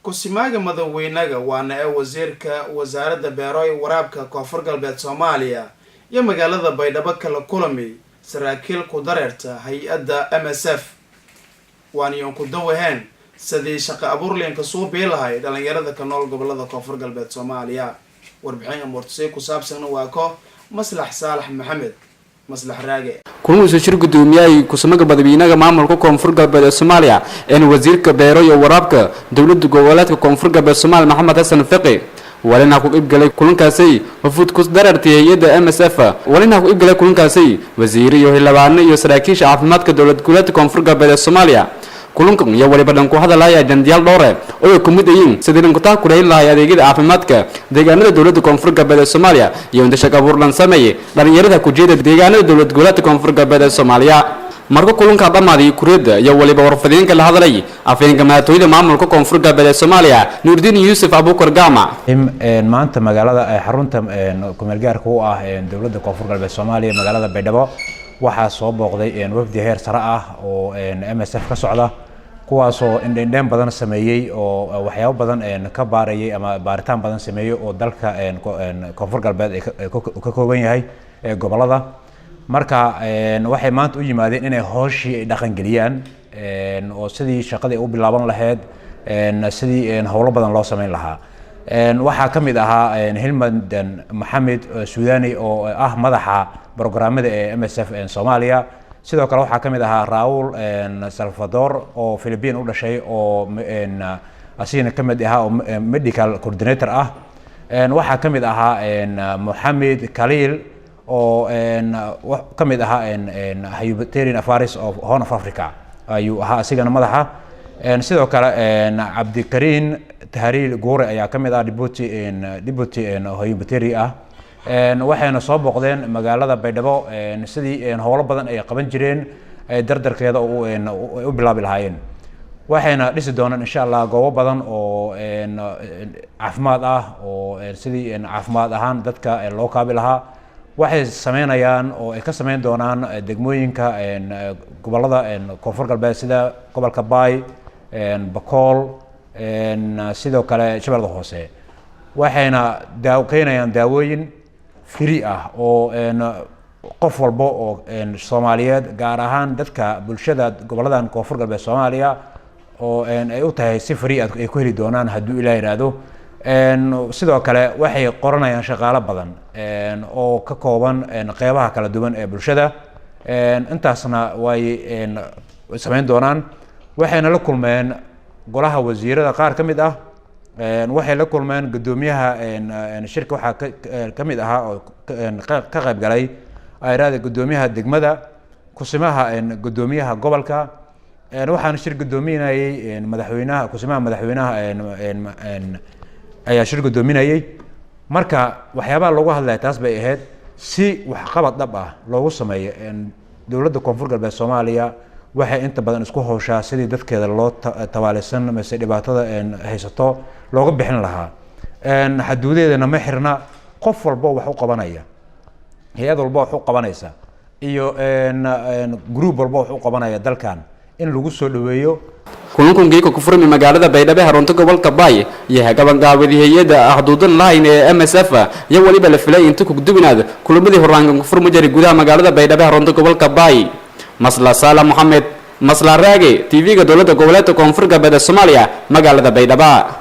Kusimaaga madaweynaga waana ee wasiirka wasaaradda beero iyo waraabka Koonfur Galbeed Soomaaliya iyo magaalada Baydhabo kala kulami saraakiil ku dareerta hay-adda MSF, waaniyon ku dawaheen sidii shaqo abuurliinka suubii lahay dhalinyarada ka nool gobolada Koonfur Galbeed Soomaaliya. Warbixin amuurtasay ku saabsanna waa ko Maslax Saalax Maxamed, Maslax Raage. Kulmuusa shir gudoomiyahay kusumaga madaxweynaha maamulka Koonfur Galbeed ee Soomaaliya een wasiirka beero iyo waraabka dowladda goboleedka Koonfur Galbeed Soomaaliya, Maxamed Xasan Fiqi, walina ku qaybgalay kulankaasi wafuud ku darartay hay-adda MSF. Walina ku qaybgalay kulankaasi wasiir iyo xildhibaano iyo saraakiisha caafimaadka dowlad goboleedka Koonfur Galbeed ee Soomaaliya. Kulankan iyo waliba dhan ku hadalaya ajandayaal dhowre oo ay ku mid yihiin sidii dhankutaa kulayn lahay adeegyada caafimaadka deegaanada dowladda Koonfur Galbeed ee Soomaaliya iyo inta shaqo abuur lan sameeyey dhalinyarada ku jeeda deegaanada dowlad goboleedka Koonfur Galbeed ee Soomaaliya. Marka kulanka dhamaaday kureedda iyo waliba warfadeenka la hadlay afhayeenka madaxtooyada maamulka Koonfur Galbeed ee Soomaaliya, Nuurdiin Yuusuf Abuukar Gama. Maanta magaalada xarunta kumeel gaarka u ah dowladda Koonfur Galbeed Soomaaliya, magaalada Baydhabo, waxaa soo booqday wafdi heer sare ah oo MSF ka socda, kuwaasoo indhendheen badan sameeyey oo waxyaabo badan ka baarayay ama baaritaan badan sameeyey oo dalka Koonfur Galbeed ka kooban yahay gobolada. Marka waxay maanta u yimaadeen inay hooshii ay dhaqangeliyaan oo sidii shaqadii u bilaaban lahayd, sidii howlo badan loo sameyn lahaa. Waxaa ka mid ahaa Hilmand Maxamed Suudani oo ah madaxa programmada ee MSF Soomaaliya. Sidoo kale waxaa ka mid ahaa Raul Salvador oo Philippine u dhashay oo asigana ka mid ahaa oo medical coordinator ah. Waxaa ka mid ahaa Moxamed Khalil oo ka mid ahaa Humanitarian Affairs of Horn of Africa ayuu ahaa asigana madaxa. Sidoo kale Cabdikariin Tahriil Guure ayaa ka mid ah deputy humanitarian ah. Waxayna soo booqdeen magaalada Baydhabo sidii howlo badan ay qaban jireen ay dardarkeeda u bilaabi lahaayeen. Waxayna dhisi doonaan, insha Allah, goobo badan oo caafimaad ah oo sidii caafimaad ahaan dadka loo kaabi lahaa. Waxay sameynayaan oo ay ka sameyn doonaan degmooyinka gobolada Koonfur Galbeed, sida gobolka Baay, Bakool, sidoo kale Shabeellada Hoose. Waxayna keenayaan daawooyin free ah oo qof walba oo Soomaaliyeed, gaar ahaan dadka bulshada goboladan Koonfur Galbeed Soomaaliya, oo ay u tahay si free ay ku heli doonaan hadduu Ilaah yidhaahdo. Sidoo kale waxay qoranayaan shaqaalo badan oo ka kooban qeybaha kala duwan ee bulshada. Intaasna way sameyn doonaan. Waxayna la kulmeen golaha wasiirada qaar ka mid ah. Waxay la kulmeen guddoomiyaha shirka. Waxaa ka mid ahaa oo ka qayb galay ayraada guddoomiyaha degmada, kusimaha guddoomiyaha gobolka. Waxaana shir guddoominayey madaxweynaha, kusimaha madaxweynaha ayaa shir guddoominayey. Marka waxyaabaha loogu hadlaya taas bay ahayd, si waxqabad dhab ah loogu sameeyo. Dowladda Koonfur Galbeed Soomaaliya waxay inta badan isku howshaa sidii dadkeeda loo tabaalisan mise dhibaatada haysato looga bixin lahaa. Xaduudeedana ma xirna. Qof walbo wax u qabanaya, hay-ad walba wax u qabanaysa iyo group walba wax u qabanaya dalkan in lagu soo dhaweeyo. Kulankunkiika ku furmi magaalada Baydhabo, xarunta gobolka Baay, iyo gabangaabadii hay-adda xuduudan lahayn ee MSF iyo weliba la filay inta kugdubinaad kulamadii horaankan ku furmi jiray gudaha magaalada Baydhabo, xarunta gobolka Baay. Masla Saala Moxamed, Masla Raage, TV-ga dowladda goboleedka Koonfur Galbeed ee Soomaaliya, magaalada Baydhaba.